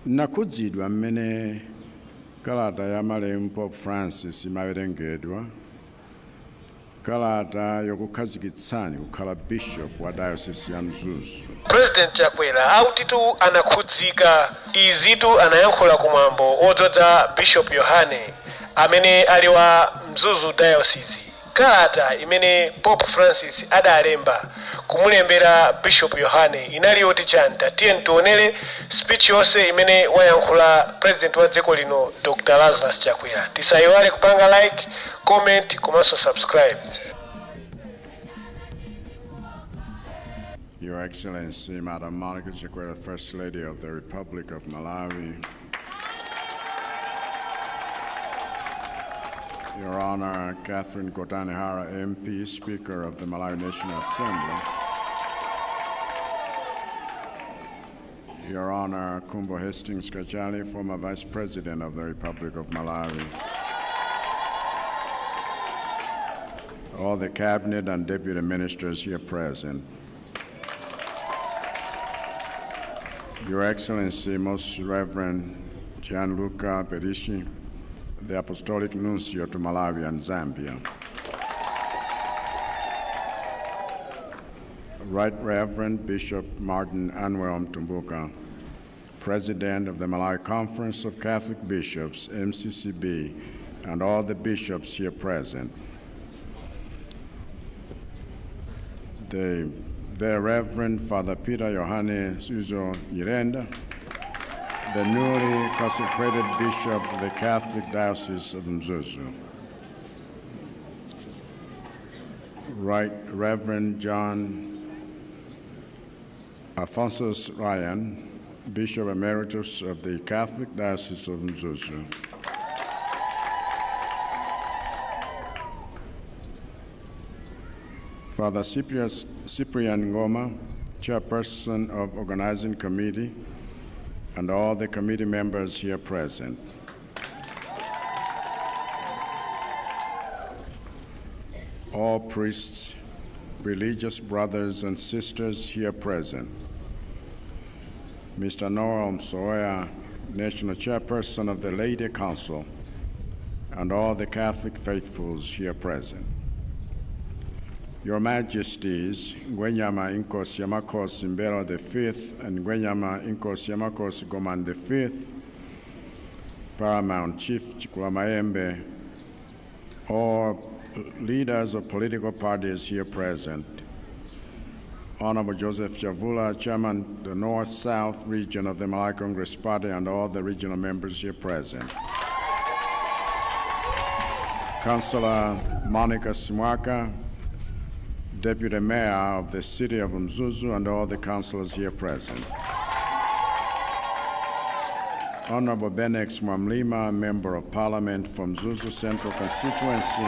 Nakhudzidwa mmene kalata ya malemu Pope Francis imawerengedwa, kalata yokukhazikitsani kukhala bishop wa diocese ya Mzuzu. President Chakwera akutitu anakhudzika. Izitu anayankhula kumwambo wodzodza Bishop Yohane amene ali wa Mzuzu Diocese. Kalata imene Pope Francis adalemba kumulembera Bishop Yohane inali yoti chani? Tiyeni tionere speech yonse imene wayankhula President wa dziko lino Dr Lazarus Chakwera. Tisayiwale kupanga like, comment komanso subscribe. Your Excellency, Madam Monica Chakwera, First Lady of the Republic of Malawi. Your Honor, Catherine Gotani Hara, MP, Speaker of the Malawi National Assembly. Your Honor, Khumbo Hastings Kachali, former Vice President of the Republic of Malawi. All the Cabinet and Deputy Ministers here present. Your Excellency, Most Reverend Gianluca Perisci, the Apostolic Nuncio to Malawi and Zambia. Right Reverend Bishop Martin Anwel Mtumbuka, President of the Malawi Conference of Catholic Bishops, MCCB, and all the bishops here present. The Reverend Father Peter Yohane Suzo Nyirenda, the newly consecrated Bishop of the Catholic Diocese of Mzuzu. Right Reverend John Alphonsus Ryan, Bishop Emeritus of the Catholic Diocese of Mzuzu. Father Cyprian Ngoma, Chairperson of Organizing Committee, and all the committee members here present. All priests, religious brothers and sisters here present. Mr. Noel Msowoya, National Chairperson of the Laity Council, and all the Catholic faithfuls here present. Your Majesties, Ngwenyama Inkosi Yamakhosi M'mbelwa the Fifth and Ngwenyama Inkosi Yamakhosi Gomani the Fifth, Paramount Chief Chikulamayembe, all leaders of political parties here present, Honorable Joseph Chavula, Chairman, the North-South region of the Malawi Congress Party, and all the regional members here present. Councillor Monica Simwaka, Deputy Mayor of the City of Mzuzu, and all the councillors here present. Honorable Benex Mwamlima, Member of Parliament from Mzuzu Central Constituency.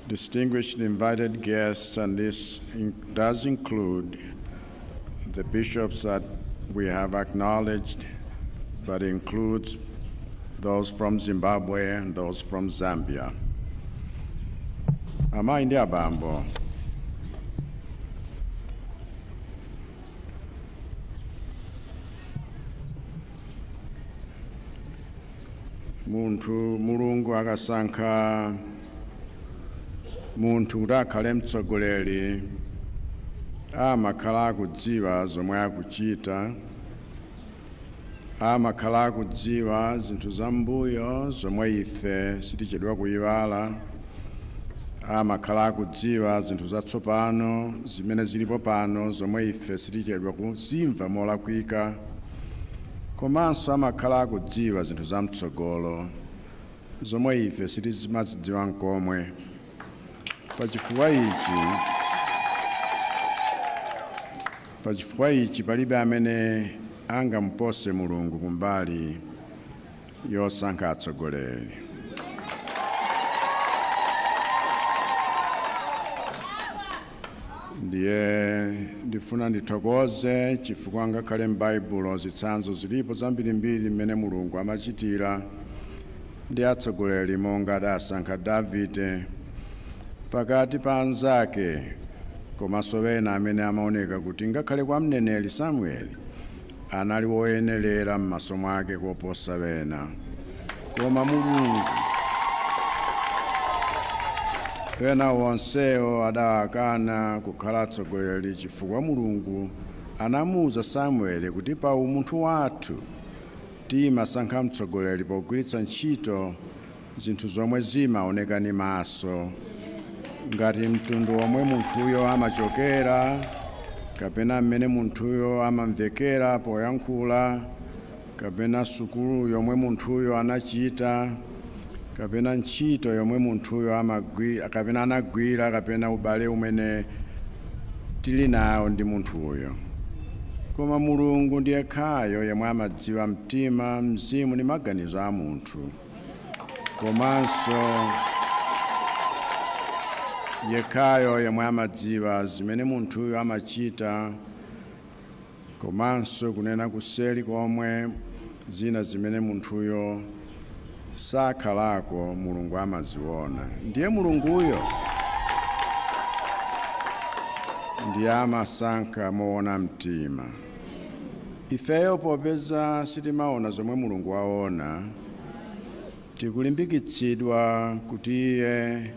Distinguished invited guests, and this does include the bishops that we have acknowledged, but includes those from Zimbabwe and those from Zambia. Amayi ndi abambo, munthu Mulungu akasankha munthu kuti akhale mtsogoleri amakhala akudziwa zomwe akuchita, amakhala akudziwa zinthu zam'mbuyo zomwe ife sitichedwa kuyiwala, amakhala akudziwa zinthu zatsopano zimene zilipo pano zomwe ife sitichedwa kuzimva molakwika, komanso amakhala akudziwa zinthu zam'tsogolo zomwe ife sitimazidziwa nkomwe. Pachifukwa ichi palibe amene angamupose Mulungu kumbali yosankha atsogoleri. Ndiye ndifuna ndithokoze chifukwa ngakhale m'Baibulo zitsanzo zilipo zambirimbiri mmene Mulungu amachitira ndi atsogoleri monga adasankha Davide pakati pa anzake Komanso ena amene amaoneka kuti ngakhale kwa mneneri Samueli anali woyenerera m'maso mwake koposa wena, koma Mulungu ena onsewo adawakana kukhala atsogoleri, chifukwa Mulungu anamuwuza Samueli kuti pa umunthu wathu timasankha mtsogoleri pogwiritsa ntchito zinthu zomwe zimaoneka ndi maso, ngati mtundu omwe munthuyo amachokera, kapena mmene munthuyo amamvekera poyankhula, kapena sukulu yomwe munthuyo anachita, kapena ntchito yomwe munthuyo amagwira kapena anagwira, kapena ubale umene tili nawo ndi munthuyo. Koma Mulungu ndiye yekhayo yemwe amadziwa mtima, mzimu ndi maganizo a munthu, komanso yekhayo yemwe amadziwa zimene munthuyo amachita komanso kunena kuseri komwe zina zimene munthuyo sakhalako, Mulungu amaziona. Ndiye Mulunguyo ndiye amasankha moona mtima. Ifeyo popeza sitimaona zomwe Mulungu waona, tikulimbikitsidwa kuti iye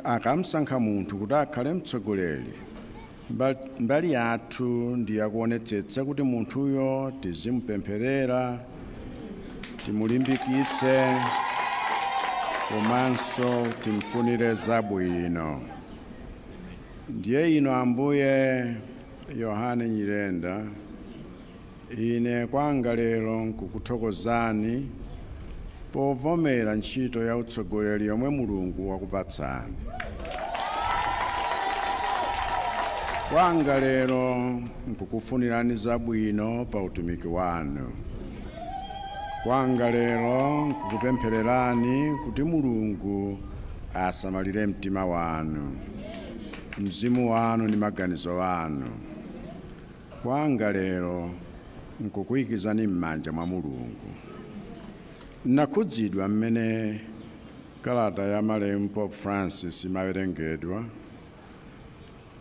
akamsankha munthu kuti akhale mtsogoleri, mbali yathu ndi yakuonetsetsa kuti munthuyo tizimupempherera, timulimbikitse komanso timfunire zabwino. Ndiye ino, Ambuye Yohane Nyirenda, ine kwanga lero nkukuthokozani povomera ntchito ya utsogoleri yomwe Mulungu wakupatsani. Kwanga lero nkukufunirani zabwino pa utumiki wanu. Kwanga lero nkukupemphererani kuti Mulungu asamalire mtima wanu, mzimu wanu ndi maganizo anu. Kwanga lero nkukuyikizani m'manja mwa Mulungu. Nakhudzidwa mmene kalata ya malemu Pope Francis imawerengedwa,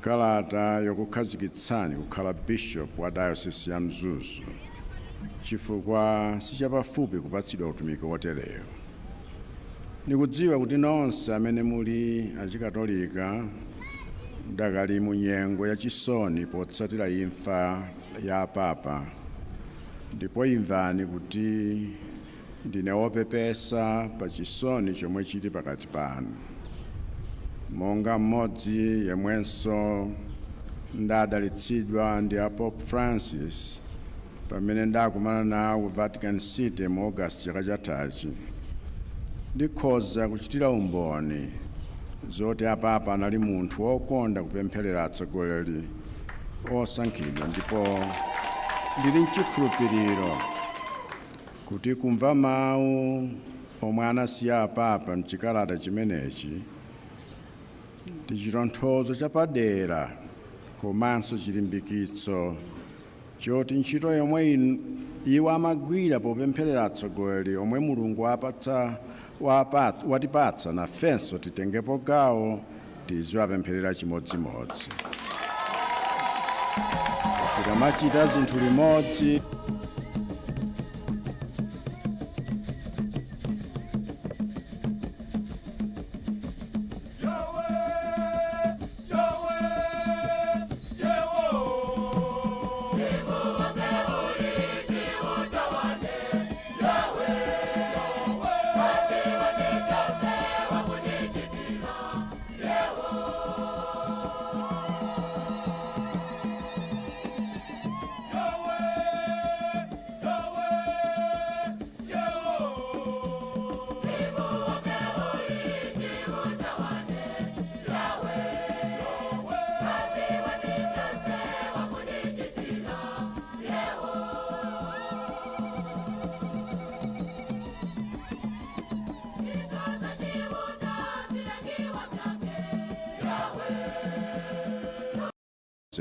kalata yokukhazikitsani kukhala bishop wa Diocese ya Mzuzu, chifukwa sichapafupi kupatsidwa utumiki wotereyo. Ndikudziwa kuti nonse amene muli achikatolika mudakali mu nyengo yachisoni potsatira imfa ya Papa, ndipo imvani kuti ndine wopepesa pa chisoni chomwe chili pakati panu. Monga mmodzi yemwenso ndadalitsidwa ndi a Pope Francis pamene ndakumana nawo ku Vatican City mu August chaka chathachi, ndikhoza kuchitira umboni zoti apapa anali munthu wokonda kupempherera atsogoleri osankhidwa, ndipo ndili mchikhulupiriro kuti kumva mawu omwe anasiya apapa mchikalata chimenechi ndi chitonthozo chapadera komanso chilimbikitso choti ntchito yomwe iwo amagwira popempherera atsogoleri omwe Mulungu watipatsa, nafenso titengepo gawo, tiziwapempherera chimodzimodzi tikamachita zinthu limodzi.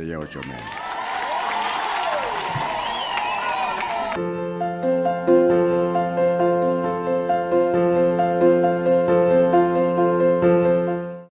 Yewo chomene.